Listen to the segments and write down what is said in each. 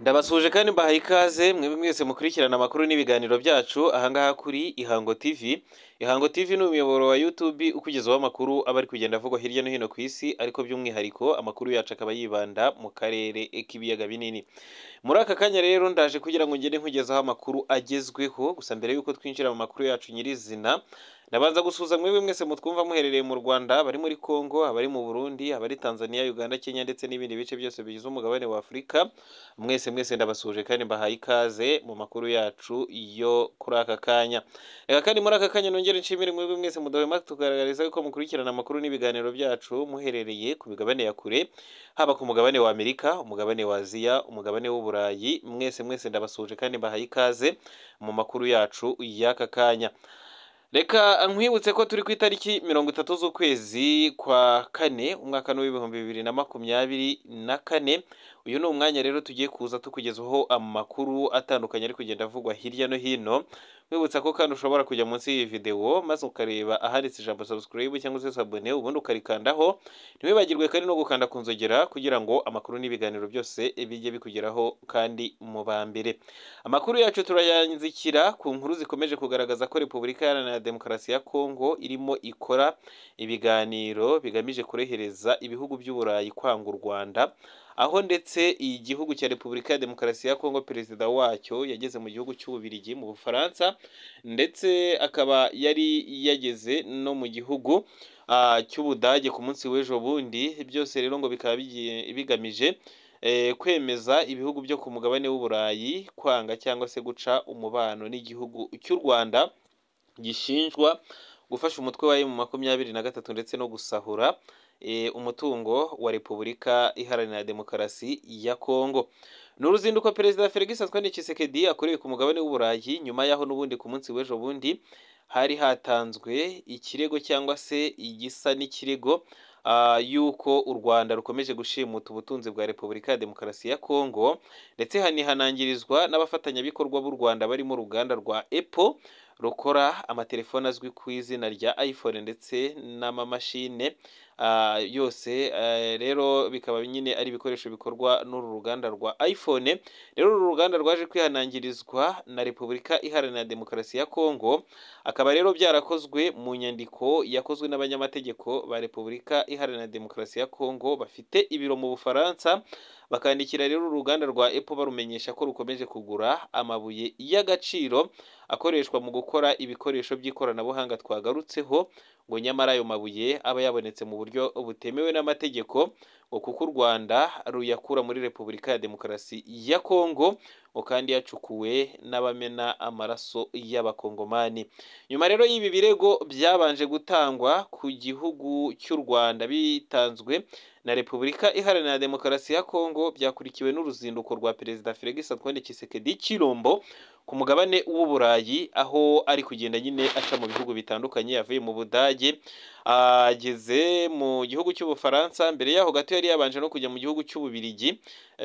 Ndabasuhuje kandi mbahaye ikaze mwebwe mwese mukurikirana amakuru n'ibiganiro byacu ahangaha kuri Ihango TV. Ihango TV ni umuyoboro wa YouTube ukugezaho amakuru aba ari kugenda avugwa hirya no hino ku isi, ariko by'umwihariko amakuru yacu akaba yibanda mu karere k'ibiyaga binini. Muri aka kanya rero ndaje kugira ngo ngende nkugezaho amakuru agezweho, gusa mbere y'uko twinjira mu makuru yacu nyirizina, ndabanza gusuhuza mwebwe mwese mutwumva muherereye mu Rwanda, abari muri Congo, abari mu Burundi, abari Tanzania, Uganda, Kenya ndetse n'ibindi bice byose bigize umugabane wa Afurika. Mwese mwese ndabasuhuje kandi mbahaye ikaze mu makuru yacu yo kuri aka kanya. Reka kandi muri aka kanya nongere nshimire mwebwe mwese mudahwema kutugaragariza yuko mukurikirana amakuru n'ibiganiro byacu muherereye ku migabane ya kure, haba ku mugabane wa Amerika, umugabane wa Aziya, umugabane w'Uburayi. Mwese mwese ndabasuhuje kandi mbahaye ikaze mu makuru yacu y'aka kanya. Reka nkwibutse ko turi ku itariki 30 z'ukwezi kwa kane umwaka w'2024. Uyu ni umwanya rero tugiye kuza tukugezaho amakuru atandukanye ari kugenda avugwa hirya no hino. Nkwibutsa ko kandi ushobora kujya munsi y'iyi video maze ukareba ahanditse ijambo subscribe cyangwa se sabone, ubundi ukarikandaho. Ntiwibagirwe kandi no gukanda ku nzogera kugira ngo amakuru n'ibiganiro byose bijye bikugeraho kandi mu ba mbere. Amakuru yacu turayanzikira ku nkuru zikomeje kugaragaza ko Repubulika Iharanira Demokarasi ya Kongo irimo ikora ibiganiro bigamije kurehereza ibihugu by'Uburayi kwanga u Rwanda, aho ndetse igihugu cya Repubulika ya Demokarasi ya Kongo perezida wacyo yageze mu gihugu cy'Ububiligi mu Bufaransa, ndetse akaba yari yageze no mu gihugu cy'Ubudage ku munsi w'ejo bundi. Byose rero ngo bikaba bigamije kwemeza ibihugu byo ku mugabane w'Uburayi kwanga cyangwa se guca umubano n'igihugu cy'u Rwanda gishinjwa gufasha umutwe wa M23 ndetse no gusahura umutungo wa Repubulika Iharanira Demokarasi ya Kongo. Ni uruzinduko Perezida Felix Antoine Tshisekedi akoreye ku mugabane w'Uburayi nyuma y'aho n'ubundi ku munsi w'ejo bundi hari hatanzwe ikirego cyangwa se igisa n'ikirego yuko u Rwanda rukomeje gushimuta ubutunzi bwa Repubulika ya Demokarasi ya Kongo, ndetse hanihanangirizwa n'abafatanyabikorwa b'u Rwanda barimo uruganda rwa Apple rukora amatelefone azwi ku izina rya iPhone ndetse n'amamashine yose. Rero bikaba nyine ari ibikoresho bikorwa n'uru ruganda rwa iPhone. Rero uru ruganda rwaje kwihanangirizwa na Repubulika Iharanira Demokarasi ya Kongo, akaba rero byarakozwe mu nyandiko yakozwe n'abanyamategeko ba Repubulika Iharanira Demokarasi ya Kongo bafite ibiro mu Bufaransa, bakandikira rero uruganda rwa Apple barumenyesha ko rukomeje kugura amabuye y'agaciro akoreshwa mu gukora ibikoresho by'ikoranabuhanga twagarutseho, ngo nyamara ayo mabuye aba yabonetse mu buryo butemewe n'amategeko, ngo kuko u Rwanda ruyakura muri Repubulika ya Demokarasi ya Kongo, ngo kandi yacukuwe n'abamena amaraso y'abakongomani. Nyuma rero y'ibi birego byabanje gutangwa ku gihugu cy'u Rwanda bitanzwe na Repubulika Iharanira Demokarasi ya Kongo, byakurikiwe n'uruzinduko rwa Perezida Felix Antoine Tshisekedi Tshilombo ku mugabane w'Uburayi, aho ari kugenda nyine aca mu bihugu bitandukanye. Yavuye mu Budage ageze mu gihugu cy'Ubufaransa, mbere yaho gato yari yabanje no kujya mu gihugu cy'Ububiligi.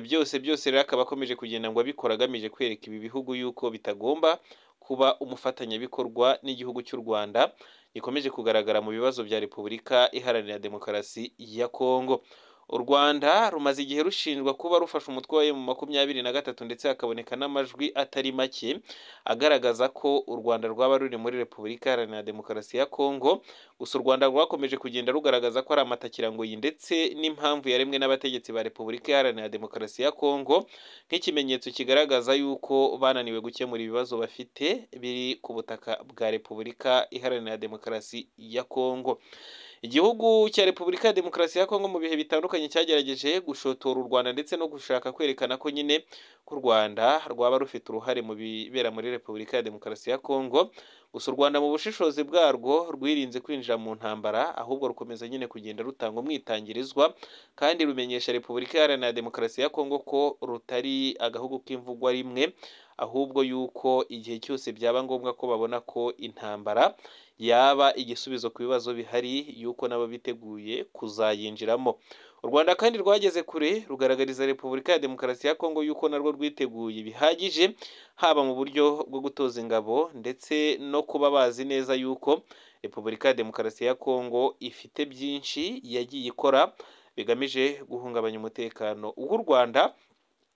Byose byose rero akaba akomeje kugenda ngo abikora agamije kwereka ibi bihugu yuko bitagomba kuba umufatanyabikorwa n'igihugu cy'u Rwanda gikomeje kugaragara mu bibazo bya Repubulika Iharanira Demokarasi ya Kongo. U Rwanda rumaze igihe rushinjwa kuba rufasha umutwe wa M23, ndetse hakaboneka n'amajwi atari make agaragaza ko u Rwanda rwaba ruri muri Repubulika Iharanira Demokarasi ya Kongo. Gusa u Rwanda rwakomeje kugenda rugaragaza ko ari amatakirangoyi ndetse n'impamvu yaremwe n'abategetsi ba Repubulika Iharanira Demokarasi ya Kongo, nk'ikimenyetso kigaragaza yuko bananiwe gukemura ibibazo bafite biri ku butaka bwa Repubulika Iharanira Demokarasi ya Kongo. Igihugu cya Repubulika ya Demokarasi ya Kongo mu bihe bitandukanye cyagerageje gushotora u Rwanda ndetse no gushaka kwerekana ko nyine ko u Rwanda rwaba rufite uruhare mu bibera muri Repubulika ya Demokarasi ya Kongo. Gusa u Rwanda mu bushishozi bwarwo rwirinze kwinjira mu ntambara, ahubwo rukomeza nyine kugenda rutanga umwitangirizwa kandi rumenyesha Repubulika Iharanira Demokarasi ya Kongo ko rutari agahugu k'imvugwa rimwe, ahubwo yuko igihe cyose byaba ngombwa ko babona ko intambara yaba igisubizo ku bibazo bihari, yuko nabo biteguye kuzayinjiramo. U Rwanda kandi rwageze kure rugaragariza Repubulika ya Demokarasi ya Kongo yuko narwo rwiteguye bihagije, haba mu buryo bwo gutoza ingabo ndetse no kuba bazi neza yuko Repubulika ya Demokarasi ya Kongo ifite byinshi yagiye ikora bigamije guhungabanya umutekano w'u Rwanda.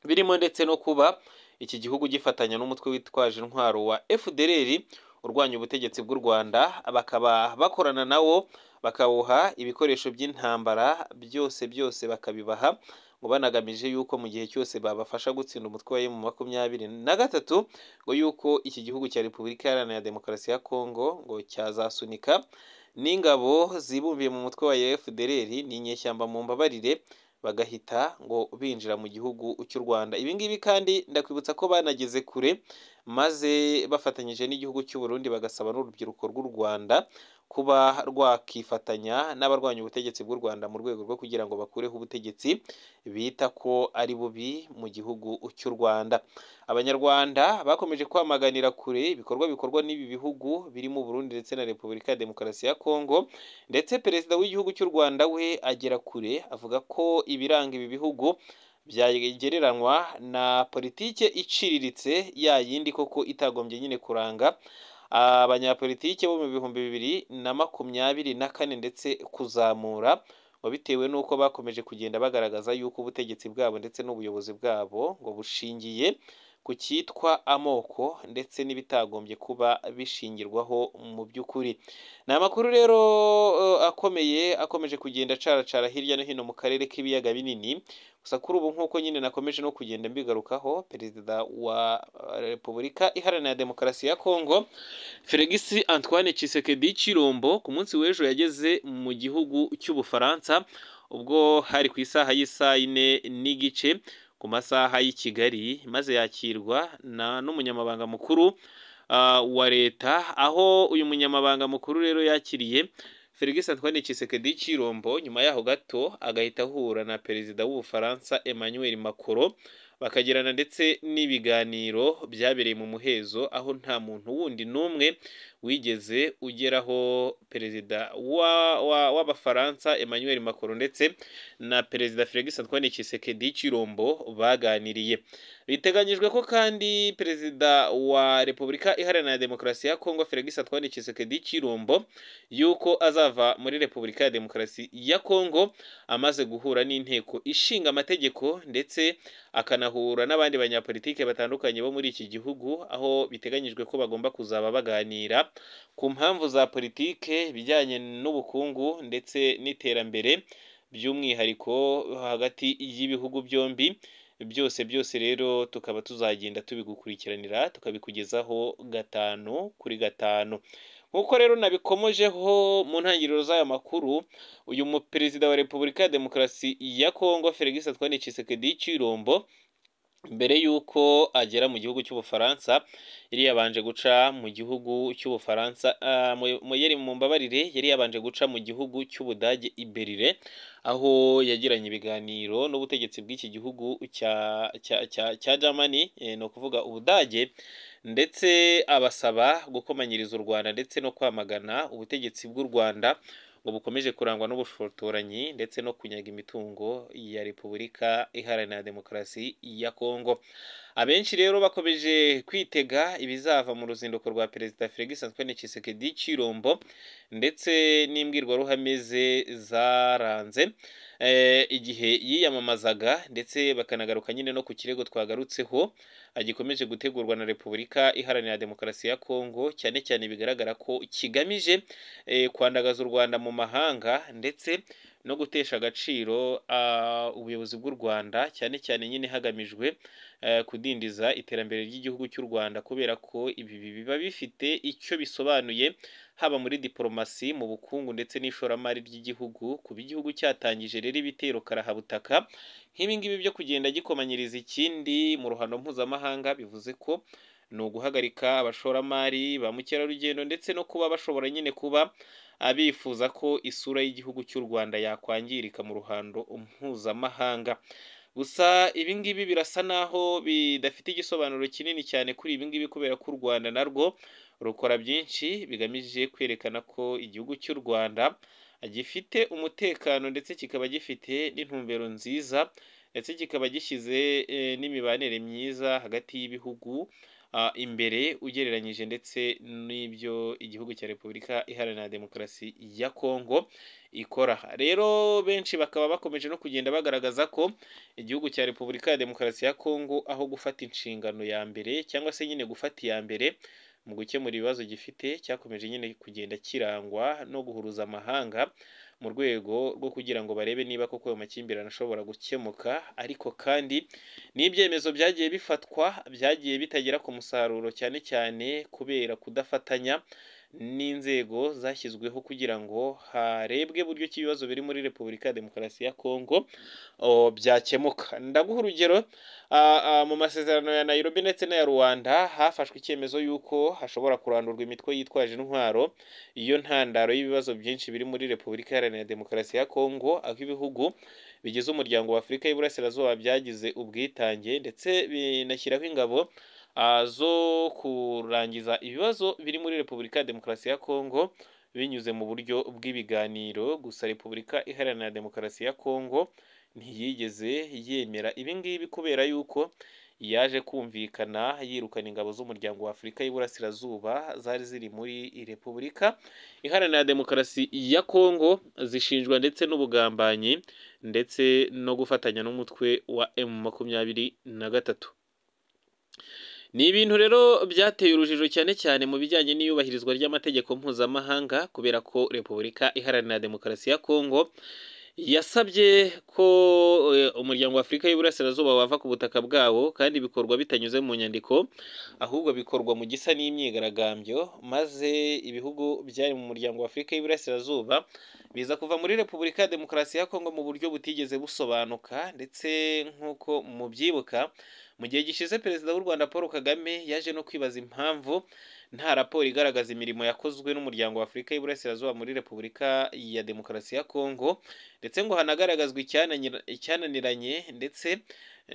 Birimo ndetse no kuba iki gihugu gifatanya n'umutwe witwaje intwaro wa FDLR urwanya ubutegetsi bw'u Rwanda, bakaba bakorana nawo, bakawuha ibikoresho by'intambara byose byose bakabibaha, ngo banagamije yuko mu gihe cyose babafasha gutsinda umutwe wa M23, ngo yuko iki gihugu cya Repubulika Iharanira Demokarasi ya Kongo ngo cyazasunika n'ingabo zibumbiye mu mutwe wa FDLR n'inyeshyamba, mu mbabarire, bagahita ngo binjira mu gihugu cy'u Rwanda. Ibi ngibi kandi ndakwibutsa ko banageze kure, maze bafatanyije n'igihugu cy'u Burundi bagasaba n'urubyiruko rw'u Rwanda kuba rwakifatanya n'abarwanya ubutegetsi bw'u Rwanda mu rwego rwo kugira ngo bakureho ubutegetsi bita ko ari bubi mu gihugu cy'u Rwanda. Abanyarwanda bakomeje kwamaganira kure ibikorwa bikorwa n'ibi bihugu birimo Burundi ndetse na Repubulika ya Demokarasi ya Kongo, ndetse perezida w'igihugu cy'u Rwanda we agera kure avuga ko ibiranga ibi bihugu byagereranywa na politike iciriritse, ya yindi koko itagombye nyine kuranga abanyapolitike bo mu 2024 ndetse kuzamura, ngo bitewe n'uko bakomeje kugenda bagaragaza yuko ubutegetsi bwabo ndetse n'ubuyobozi bwabo ngo bushingiye ku cyitwa amoko ndetse n'ibitagombye kuba bishingirwaho mu by'ukuri. Ni amakuru rero akomeye akomeje kugenda acaracara hirya no hino mu karere k'ibiyaga binini. Gusa kuri ubu, nk'uko nyine nakomeje no kugenda mbigarukaho, perezida wa Repubulika Iharanira Demokarasi ya Kongo Felix Antoine Tshisekedi Tshilombo ku munsi w'ejo yageze mu gihugu cy'Ubufaransa, ubwo hari ku isaha y'isaa 4:30 ku masaha y'i Kigali, maze yakirwa n'umunyamabanga mukuru wa leta. Aho uyu munyamabanga mukuru rero yakiriye Felix Antoine Tshisekedi Tshilombo, nyuma yaho gato agahita ahura na perezida w'Ubufaransa Emmanuel Macron, bakagirana ndetse n'ibiganiro byabereye mu muhezo, aho nta muntu wundi n'umwe wigeze ugeraho perezida w'Abafaransa Emmanuel Macron ndetse na perezida Felix Antoine Tshisekedi Tshilombo baganiriye. Biteganyijwe ko kandi perezida wa Repubulika Iharanira Demokarasi ya Kongo Felix Antoine Tshisekedi Tshilombo yuko azava muri Repubulika ya Demokarasi ya Kongo amaze guhura n'inteko ishinga amategeko, ndetse akanahura n'abandi banyapolitike batandukanye bo muri iki gihugu, aho biteganyijwe ko bagomba kuzaba baganira ku mpamvu za politike, ibijyanye n'ubukungu ndetse n'iterambere, by'umwihariko hagati y'ibihugu byombi. Byose byose rero tukaba tuzagenda tubigukurikiranira, tukabikugezaho gatanu kuri gatanu. Nk'uko rero nabikomojeho mu ntangiriro z'aya makuru, uyu muperezida wa Repubulika ya Demokarasi ya Kongo Felix Antoine Tshisekedi Tshilombo, mbere y'uko agera mu gihugu cy'Ubufaransa, yari yabanje guca mu gihugu cy'Ubufaransa, yari, mumbabarire, yari yabanje guca mu gihugu cy'Ubudage i Berlin, aho yagiranye ibiganiro n'ubutegetsi bw'iki gihugu cya Germany, ni ukuvuga Ubudage, ndetse abasaba gukomanyiriza u Rwanda ndetse no kwamagana ubutegetsi bw'u Rwanda ngo bukomeje kurangwa n'ubushotoranyi ndetse no kunyaga imitungo ya Repubulika Iharanira Demokarasi ya Kongo. Abenshi rero bakomeje kwitega ibizava mu ruzinduko rwa perezida Felix Antoine Tshisekedi Tshilombo ndetse n'imbwirwaruhame ze zaranze igihe yiyamamazaga, ndetse bakanagaruka nyine no ku kirego twagarutseho gikomeje gutegurwa na Repubulika Iharanira Demokarasi ya Kongo, cyane cyane bigaragara ko kigamije kwandagaza u Rwanda mu mahanga ndetse no gutesha agaciro ubuyobozi bw'u Rwanda, cyane cyane nyine hagamijwe kudindiza iterambere ry'igihugu cy'u Rwanda, kubera ko ibi biba bifite icyo bisobanuye haba muri diporomasi, mu bukungu ndetse n'ishoramari ry'igihugu. Kuba igihugu cyatangije rero ibitero karahabutaka nk'ibi ngibi byo kugenda gikomanyiriza ikindi mu ruhando mpuzamahanga, bivuze ko ni uguhagarika abashoramari, ba mukerarugendo, ndetse no kuba bashobora nyine kuba abifuza ko isura y'igihugu cy'u Rwanda yakwangirika mu ruhando mpuzamahanga. Gusa ibi ngibi birasa naho bidafite igisobanuro kinini cyane kuri ibi ngibi, kubera ko u Rwanda narwo rukora byinshi bigamije kwerekana ko igihugu cy'u Rwanda gifite umutekano, ndetse kikaba gifite n'intumbero nziza, ndetse kikaba gishyize n'imibanire myiza hagati y'ibihugu. imbere ugereranyije ndetse n'ibyo igihugu cya Repubulika Iharanira Demokarasi ya Kongo ikora. Rero benshi bakaba bakomeje no kugenda bagaragaza ko igihugu cya Repubulika ya Demokarasi ya Kongo aho gufata inshingano ya mbere cyangwa se nyine gufata iya mbere mu gukemura ibibazo gifite, cyakomeje nyine kugenda kirangwa no guhuruza amahanga mu rwego rwo kugira ngo barebe niba koko ayo makimbirane ashobora gukemuka. Ariko kandi n'ibyemezo byagiye bifatwa byagiye bitagera ku musaruro, cyane cyane kubera kudafatanya n'inzego zashyizweho kugira ngo harebwe buryo ki ibibazo biri muri Repubulika ya Demokarasi ya Kongo byakemuka. Ndaguha urugero, mu masezerano ya Nairobi ndetse n'aya Rwanda hafashwe icyemezo y'uko hashobora kurandurwa imitwe yitwaje intwaro, iyo ntandaro y'ibibazo byinshi biri muri Repubulika Iharanira Demokarasi ya Kongo, aho ibihugu bigize umuryango wa Afurika y'Iburasirazuba byagize ubwitange ndetse binashyiraho ingabo zo kurangiza ibibazo biri muri Repubulika ya Demokarasi ya Kongo binyuze mu buryo bw'ibiganiro. Gusa Repubulika Iharanira Demokarasi ya Kongo ntiyigeze yemera ibi ngibi kubera yuko yaje kumvikana yirukana ingabo z'umuryango wa Afurika y'Iburasirazuba zari ziri muri Repubulika Iharanira Demokarasi ya Kongo, zishinjwa ndetse n'ubugambanyi ndetse no gufatanya n'umutwe wa M23. Ni ibintu rero byateye urujijo cyane cyane mu bijyanye n'iyubahirizwa ry'amategeko mpuzamahanga, kubera ko Repubulika Iharanira Demokarasi ya Kongo yasabye ko umuryango wa Afurika y'Iburasirazuba wava ku butaka bwawo, kandi bikorwa bitanyuze mu nyandiko, ahubwo bikorwa mu gisa n'imyigaragambyo, maze ibihugu byari mu muryango wa Afurika y'Iburasirazuba biza kuva muri Repubulika ya Demokarasi ya Kongo mu buryo butigeze busobanuka. Ndetse nk'uko mubyibuka, mu gihe gishize Perezida w'u Rwanda Paul Kagame yaje no kwibaza impamvu nta raporo igaragaza imirimo yakozwe n'umuryango wa Afurika y'Iburasirazuba muri Repubulika ya Demokarasi ya Kongo, ndetse ngo hanagaragazwe icyananiranye ndetse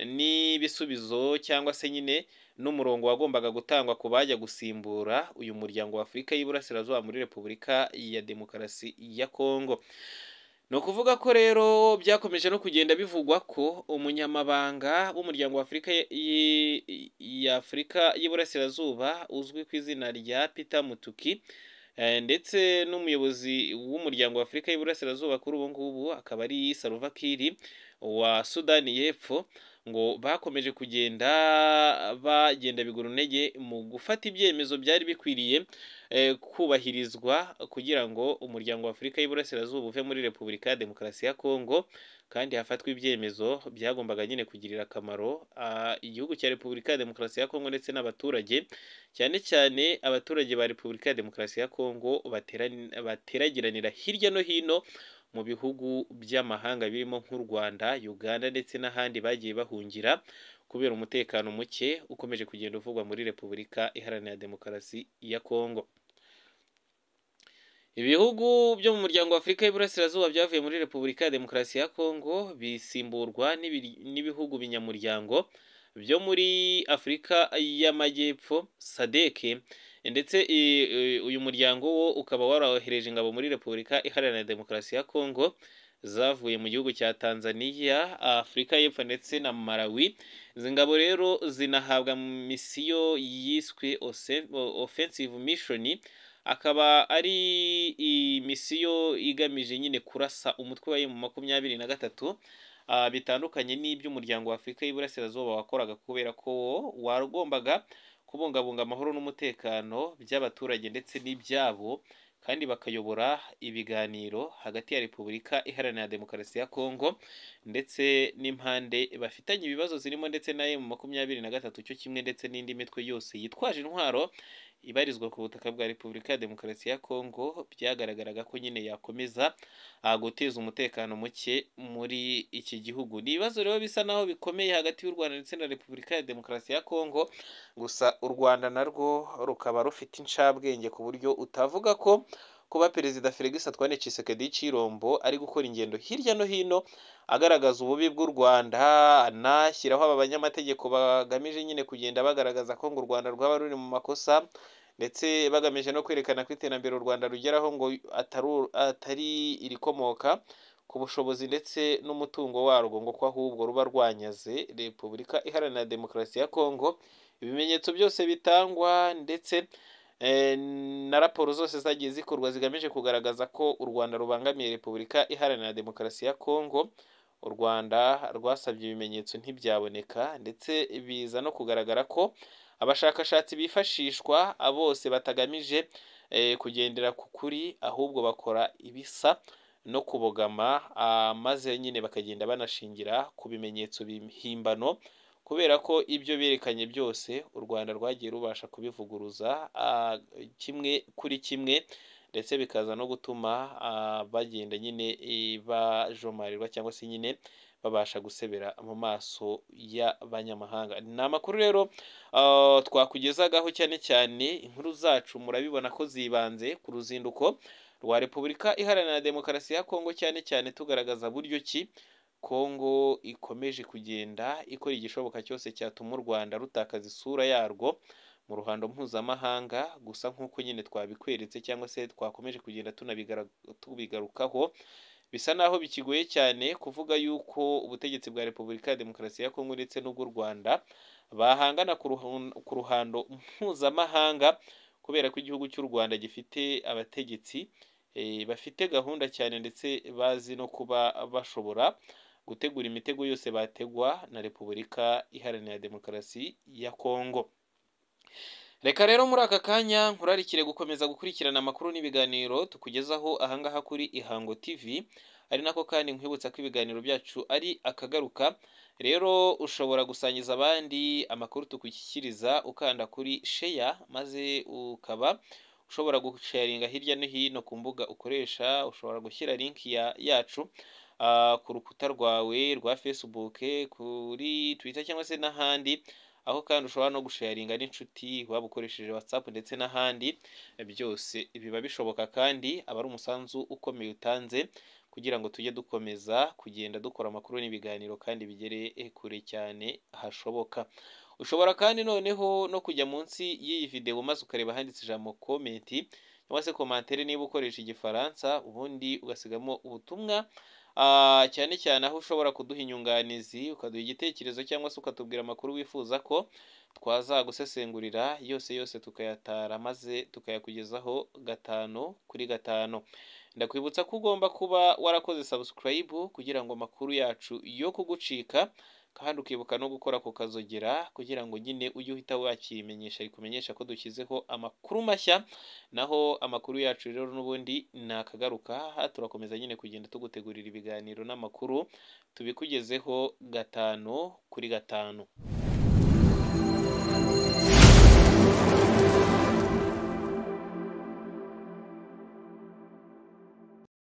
n'ibisubizo cyangwa se nyine n'umurongo wagombaga gutangwa ku bajya gusimbura uyu muryango wa Afurika y'Iburasirazuba muri Repubulika ya Demokarasi ya Kongo. Ni ukuvuga ko rero byakomeje no kugenda bivugwa ko umunyamabanga w'umuryango wa Afurika y'Afurika y'Iburasirazuba uzwi ku izina rya Peter Mutuki, ndetse n'umuyobozi w'umuryango wa Afurika y'Iburasirazuba kuri ubu ngubu akaba ari Salva Kiir wa Sudani y'Epfo, ngo bakomeje kugenda bagenda bigura intege mu gufata ibyemezo byari bikwiriye kubahirizwa kugira ngo umuryango wa Afurika y'Iburasirazuba uve muri Repubulika ya Demokarasi ya Kongo, kandi hafatwe ibyemezo byagombaga nyine kugirira akamaro igihugu cya Repubulika ya Demokarasi ya Kongo ndetse n'abaturage, cyane cyane abaturage ba Repubulika ya Demokarasi ya Kongo bateragiranira hirya no hino mu bihugu by'amahanga birimo nk'u Rwanda, Uganda ndetse n'ahandi bagiye bahungira kubera umutekano muke ukomeje kugenda uvugwa muri Repubulika Iharanira Demokarasi ya Kongo. Ibihugu byo mu muryango wa Afurika y'Iburasirazuba byavuye muri Repubulika ya Demokarasi ya Kongo bisimburwa n'ibihugu binyamuryango byo muri Afurika y'Amajyepfo SADC, ndetse uyu muryango wo ukaba warohereje ingabo muri Repubulika Iharanira Demokarasi ya Kongo zavuye mu gihugu cya Tanzania, Afurika y'Epfo ndetse na Malawi. Izi ngabo rero zinahabwa misiyo yiswe Offensive Mission, akaba ari misiyo igamije nyine kurasa umutwe wa M23, bitandukanye n'iby'umuryango wa Afurika y'Iburasirazuba wakoraga, kubera ko wagombaga kubungabunga amahoro n'umutekano by'abaturage ndetse n'ibyabo, kandi bakayobora ibiganiro hagati ya Repubulika Iharanira Demokarasi ya Kongo ndetse n'impande bafitanye ibibazo zirimo ndetse na M23 cyo kimwe ndetse n'indi mitwe yose yitwaje intwaro ibarizwa ku butaka bwa Repubulika ya Demokarasi ya Kongo. Byagaragaraga ko nyine yakomeza guteza umutekano muke muri iki gihugu. Ni ibibazo rero bisa naho bikomeye hagati y'u Rwanda ndetse na Repubulika ya Demokarasi ya Kongo, gusa u Rwanda narwo rukaba rufite incabwenge ku buryo utavuga ko kuba Perezida Felix Antoine Tshisekedi Tshilombo ari gukora ingendo hirya no hino agaragaza ububi bw'u Rwanda, anashyiraho aba banyamategeko bagamije nyine kugenda bagaragaza ko ngo u Rwanda rwaba ruri mu makosa, ndetse bagamije no kwerekana ko iterambere u Rwanda rugeraho ngo atari irikomoka ku bushobozi ndetse n'umutungo warwo, ngo ko ahubwo ruba rwanyaze Repubulika Iharanira Demokarasi ya Kongo. Ibimenyetso byose bitangwa ndetse na raporo zose zagiye zikorwa zigamije kugaragaza ko u Rwanda rubangamiye Repubulika Iharanira Demokarasi ya Kongo, u Rwanda rwasabye ibimenyetso ntibyaboneka, ndetse biza no kugaragara ko abashakashatsi bifashishwa bose batagamije kugendera ku kuri, ahubwo bakora ibisa no kubogama, maze nyine bakagenda banashingira ku bimenyetso bihimbano, kubera ko ibyo berekanye byose u Rwanda rwagiye rubasha kubivuguruza kimwe kuri kimwe, ndetse bikaza no gutuma bagenda nyine bajomarirwa cyangwa se nyine babasha gusebera mu maso y'abanyamahanga. Ni amakuru rero twakugezagaho, cyane cyane inkuru zacu murabibona ko zibanze ku ruzinduko rwa Repubulika Iharanira Demokarasi ya Kongo, cyane cyane tugaragaza buryo ki Kongo ikomeje kugenda ikora igishoboka cyose cyatuma u Rwanda rutakaza isura yarwo mu ruhando mpuzamahanga. Gusa nk'uko nyine twabikweretse cyangwa se twakomeje kugenda tubigarukaho, bisa naho bikigoye cyane kuvuga yuko ubutegetsi bwa Repubulika ya Demokarasi ya Kongo ndetse n'ubw'u Rwanda bahangana ku ruhando mpuzamahanga, kubera ko igihugu cy'u Rwanda gifite abategetsi bafite gahunda cyane, ndetse bazi no kuba bashobora gutegura imitego yose bategwa na Repubulika Iharanira Demokarasi ya Kongo. Reka rero muri aka kanya nkurarikire gukomeza gukurikirana amakuru n'ibiganiro tukugezaho ahangaha kuri Ihango TV, ari nako kandi nkwibutsa ko ibiganiro byacu ari akagaruka. Rero ushobora gusangiza abandi amakuru tukugushyikiriza ukanda kuri share, maze ukaba ushobora gusharinga hirya no hino ku mbuga ukoresha. Ushobora gushyira link yacu ku rukuta rwawe rwa Facebook, kuri Twitter cyangwa se n'ahandi, aho kandi ushobora no gusharinga n'inshuti waba ukoresheje WhatsApp ndetse n'ahandi. Byose biba bishoboka kandi aba ari umusanzu ukomeye utanze kugira ngo tujye dukomeza kugenda dukora amakuru n'ibiganiro kandi bigere kure cyane hashoboka. Ushobora kandi noneho no kujya munsi y'iyi video maze ukareba ahanditse ijambo comment cyangwa se commentaire niba ukoresha igifaransa, ubundi ugasigamo ubutumwa, cyane cyane aho ushobora kuduha inyunganizi, ukaduha igitekerezo cyangwa se ukatubwira amakuru wifuza ko twazagusesengurira, yose yose tukayatara maze tukayakugezaho 5 kuri 5. Ndakwibutsa ko ugomba kuba warakoze subscribe kugira ngo amakuru yacu yo kugucika, kandi ukibuka no gukora ku kazogera kugira ngo nyine ujye uhita wakira imenyesha rikumenyesha ko dushyizeho amakuru mashya. Naho amakuru yacu rero n'ubundi nakagaruka, turakomeza nyine kugenda tugutegurira ibiganiro n'amakuru tubikugezeho 5 kuri 5.